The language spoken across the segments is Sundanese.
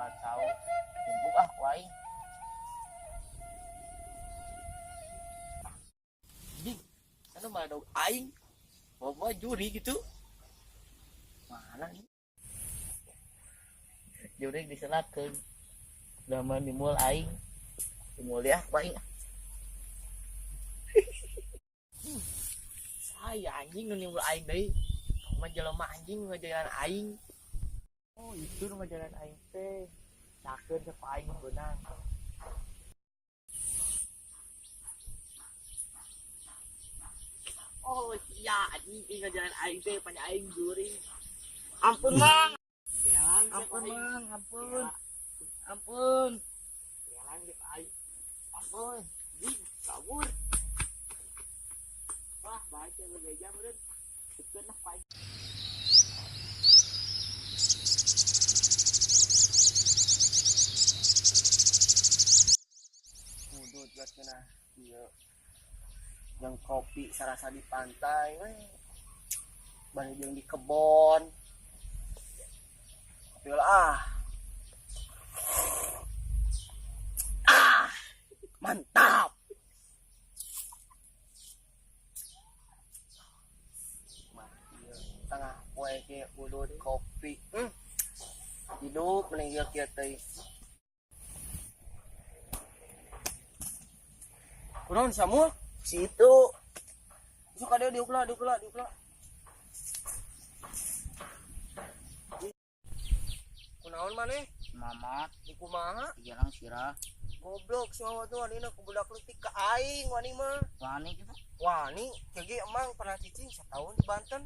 Kacau. Timbuk ah ku aing. Anjing, anu mah dog aing. Bawa juri gitu. Mana nih? Jurig diselakeun. Zaman dimul aing. Dimul ya ku aing. Saya anjing nu nimul aing deui. Mah jelema anjing ngajaran aing. Oh, itu nu ngajaran aing teh. Sakeun ku aing beunang. Oh, iya anjing ieu ngajaran aing teh panya aing jurig. Ampun, Mang. Gelang Ampun, Mang, ampun. Ampun. Gelang gitu aing. Ampun. Anjing, kabur. Wah, baik ya bebeja meureun. Deket lah ku aing. Udut geus cenah ieu. Jeung kopi sarasa di pantai we. Bari jeung di kebon. Kopi lah ah. Ah, mantap. Mah ieu tengah poe ge udut kopi. Hidup mending ieu kieu teh. Kunaon Samuel? Si itu. Sok ada diukla, diukla, diukla. Kunaon maneh? Mamat. Di kumaha? Jalan sirah. Goblok si Mamat tuh wanina ku budak leutik ka aing wani mah. Wani gitu. Wani, jadi emang pernah cicing setahun di Banten.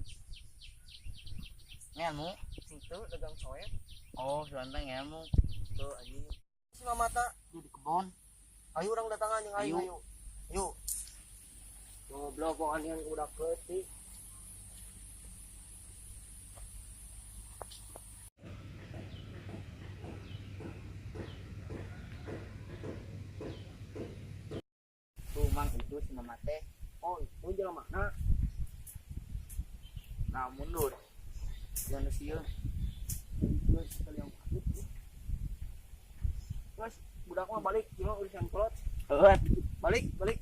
Ngelmu? Situ dagang soet. Oh, si Banten ngelmu. Tuh anjing. Si Mamata di kebon. Ayo urang datangan jeung aing, Ayo. ayo. Yuk. Goblok kok anian ku budak leutik. Tuh Mang itu si Mamat teh. Oh, itu jelema mana? Nah, mundur. Jangan sieun. Terus budak mah balik, cuma urusan kolot. Heeh. Balik, balik.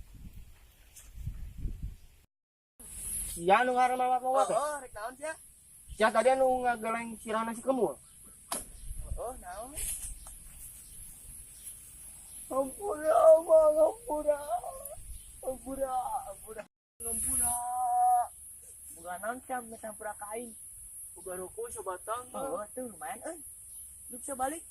Sia nu ngaran Mamat Mamat teh? Oh, rek naon sia? Sia tadi anu ngageleng sirana si Kemul. Oh, naon? Ampura, Bang, ampura. Ampura, ampura. Ampura. Bukan naon sia minta ampura ka aing. Boga rokok sabatang. Oh, tuh lumayan euy. Lu bisa balik.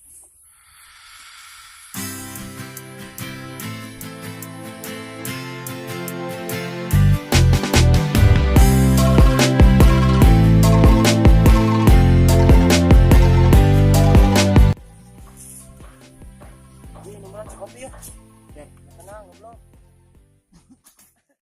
Ini nomor kopi ya. Tenang, goblok.